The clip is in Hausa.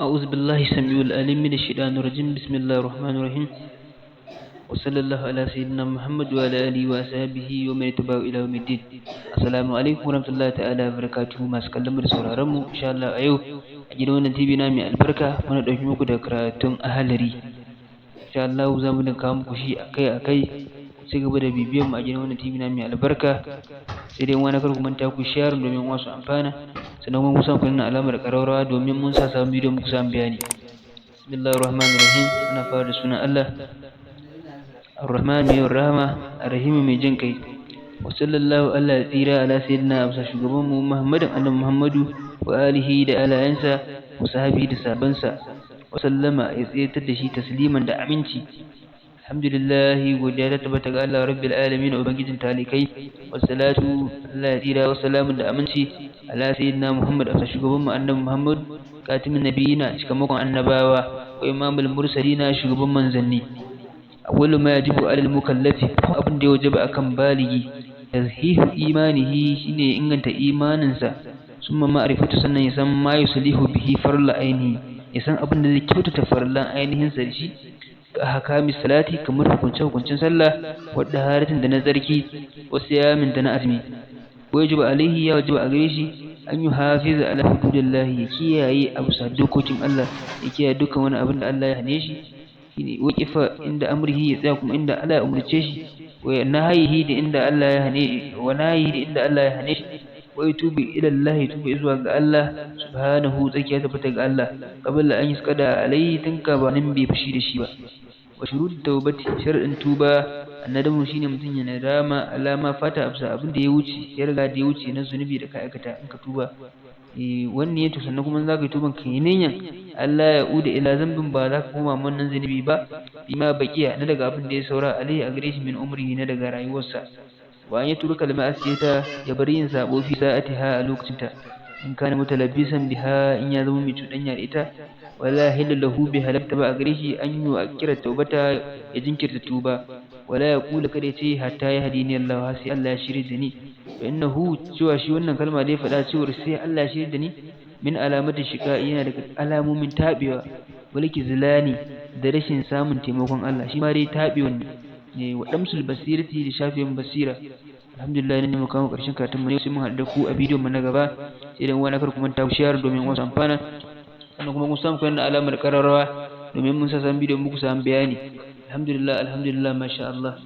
أعوذ بالله السميع العليم من الشيطان الرجيم. بسم الله الرحمن الرحيم، وصلى الله على سيدنا محمد وعلى آله وأصحابه ومن اتبعه إلى يوم الدين. السلام عليكم ورحمة الله تعالى وبركاته. Masu kallon mu da sauraron mu, insha Allah a yau a gidan wannan TV na mai albarka muna ɗauki muku da karatun Ahalari. Insha Allah za mu dinga kawo muku shi akai akai. Ku ci gaba da bibiyan mu a gidan wannan TV na mai albarka. Sai dai wani, kar ku manta ku share domin wasu amfana, sannan kuma ku sa ku nuna alamar ƙararrawa domin mun sa sabon bidiyo muku samu bayani. Bismillahir rahmanir rahim. Ana fara da sunan Allah Ar-Rahman, mai rahama, Ar-Rahim, mai jin kai. Wa sallallahu, Allah ya tsira, ala sayyidina, amsa shugaban mu, Muhammadin, annabi Muhammadu, wa alihi, da alayansa, wa sahabi, da sabansa, wa sallama, ya tsiratar da shi, tasliman, da aminci. Alhamdulillah, godiya ta tabbata ga Allah rabbil alamin, ubangijin talikai. Wa salatu, Allah ya tsira, wa salamun, da aminci, ala sayyidina Muhammad, amsa shugaban mu annabi Muhammad, katimin nabiyina, cikamakon annabawa, wa imamul mursalina, shugaban manzanni. Awwalu ma yajibu alal mukallafi, abin da ya wajaba akan baligi, tazhihu imanihi, shine inganta imaninsa, summa ma'rifatu, sannan ya san, ma yuslihu bihi farla ainihi, ya san abin da zai kyautata farlan ainihin sa da shi, ka hakami salati, kamar hukunce hukuncen sallah, wa daharatin, da na tsarki, wa siyamin, da na azumi. Wajibu alaihi, ya wajaba a gare shi, an yi hafiza ala hududillahi, ya kiyaye abu sa dokokin Allah, ya kiyaye dukkan wani abin da Allah ya hane shi, shine waqifa inda amrihi, ya tsaya kuma inda Allah ya umarce shi, wa nahyihi, da inda Allah ya hane, wa nahyihi, da inda Allah ya hane shi, wa yatubu ila Allah, ya tuba zuwa ga Allah subhanahu, tsakiya tabbata ga Allah, qabla an yusqada alaihi, tun gabanin bai fushi da shi ba. Wa shurut tawbati, shar'in tuba, annadamu, shine mutum ya nadama alama fata, absa abin da ya wuce, ya riga da ya wuce na zunubi da ka aikata, in ka tuba wannan ya to, sannan kuma za ka yi tuban, ka yi niyyan Allah ya uda ila zambin, ba za ka koma wannan zunubi ba, bima baqiya, na daga abin da ya saura, alaihi, a gare shi, min umrihi, na daga rayuwarsa. Wa an yatruka al-ma'asiyata, ya bar yin sabo, fi sa'atiha, a lokacinta, in kana mutalabbisan biha, in ya zama mai cuɗanya da ita. Wala hillu lahu, bi halatta ba a gare shi, an yi wa kira taubata, ya jinkirta tuba. Wala ya kula, kada ya ce, hatta ya hadini Allah, sai Allah ya shirye da ni. Fa innahu, cewa shi wannan kalma da ya faɗa cewar sai Allah ya shirye da ni, min alamati shiqa, yana daga alamomin tabewa, walki zilani, da rashin samun taimakon Allah, shi ma dai tabewan ne, wa damsul basirati, da shafiyan basira. Alhamdulillah, ne mu kawo karshen karatun mu ne, sai mun haɗu da ku a bidiyon mu na gaba. Sai dan wani, kar ku manta ku share domin wasu amfana, sannan kuma kun samu ku yana alamar ƙararrawa domin mun sa san bidiyon muku samu bayani. Alhamdulillah, alhamdulillah, masha Allah.